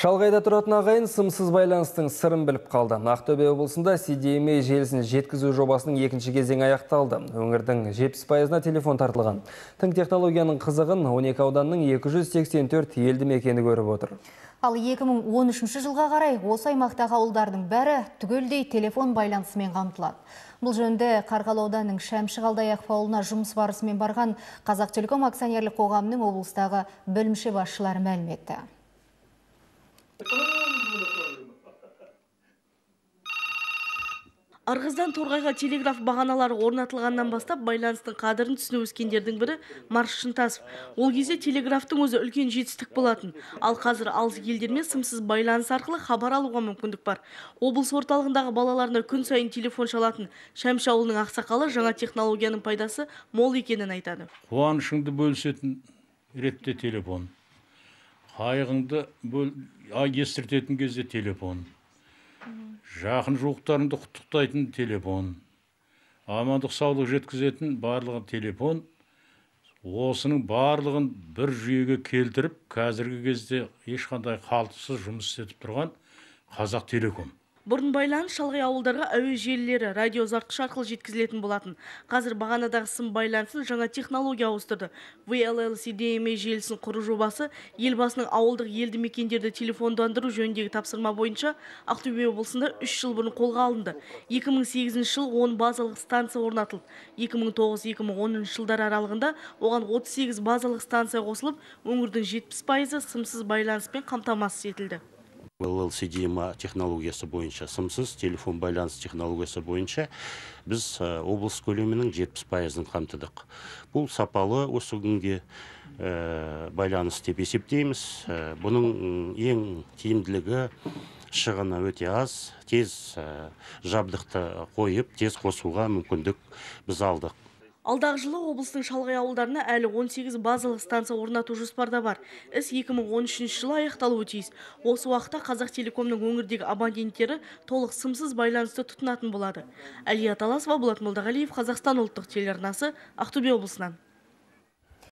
Шалғайда тұратын ағайын сымсыз байланыстың сырын біліп қалды. Ақтөбе облысында CDMA желісін жеткізу жобасының екінші кезеңі аяқталды. Өңірдің 70%-на телефон тартылған. Тың технологияның қызығын 12 ауданның 284 елді мекені көріп отыр. Ал 2013 жылға қарай осы аймақтағы ауылдардың бәрі түгелдей телефон байланысымен қамтылады. Бұл жөнінде Қарғалы ауданының Шәмші Қалдаяқов ауылына жұмыс барысымен барған Қазақтелеком акционерлік қоғамының облыстағы бөлімше басшылары мәлім етті. Ырғыздан Торғайға телеграф бағаналары орнатылғаннан бастап байланыстың қадірін түсініп өскендердің бірі Марш Шынтасов. Ол кезде телеграфтың өзі үлкен жетістік болатын. Ал қазір алыс елдермен сымсыз байланыс арқылы хабар алуға мүмкіндік бар. Облыс орталығындағы балаларына күн сайын телефон шалатын Шәмші ауылының ақсақалы жаңа технологияның пайдасы мол екенін айтады. Қуанышыңды бөлісетін ретте телефон. Қайғыңды естіртетін кезде телефон. Жақын жуықтарыңды құттықтайтын телефон, амандық саулық жеткізетін барлығы телефон. Осының барлығын бір жүйеге келтіріп, қазіргі кезде ешқандай қалтқысыз жұмыс істетіп тұрған Қазақтелеком. Бұрын байланыс шалғай ауылдарға әуе желілері, радио ұзартқыш арқылы жеткізілетін болатын. Қазір бағанадағы сым байланысын жаңа технология ауыстырды. VLLCDMA желісін құру жобасы елбасының ауылдық елді мекендерді телефондандыру жөніндегі тапсырма бойынша Ақтөбе облысында 3 жыл бұрын қолға алынды. 2008 жыл 10 базалық станция орнатылды. 2009-2010 жылдар аралығында оған 38 базалық станция қосылып, өңірдің 70%-ы сымсыз байланыспен қамтамасыз етілді. LLCDMA технологиясы бойынша, сымсыз телефон байланыс технологиясы бойынша біз облыс көлемінің 70%-ын қамтыдық. Бұл сапалы осы күнге байланыс деп есептейміз. Бұның ең тиімділігі, шығыны өте аз, тез жабдықты қойып, тез қосуға мүмкіндік біз алдық. Алдағы жылы облыстың шалғай ауылдарына әлі 18 базалық станция орнату жоспарда бар. Іс 2013 жылы аяқталуы тиіс. Осы уақытта Қазақтелекомның өңірдегі абоненттері толық сымсыз байланысты тұтынатын болады. Әлия Таласова, Болат Молдағалиев, Қазақстан ұлттық телеарнасы, Ақтөбе облысынан.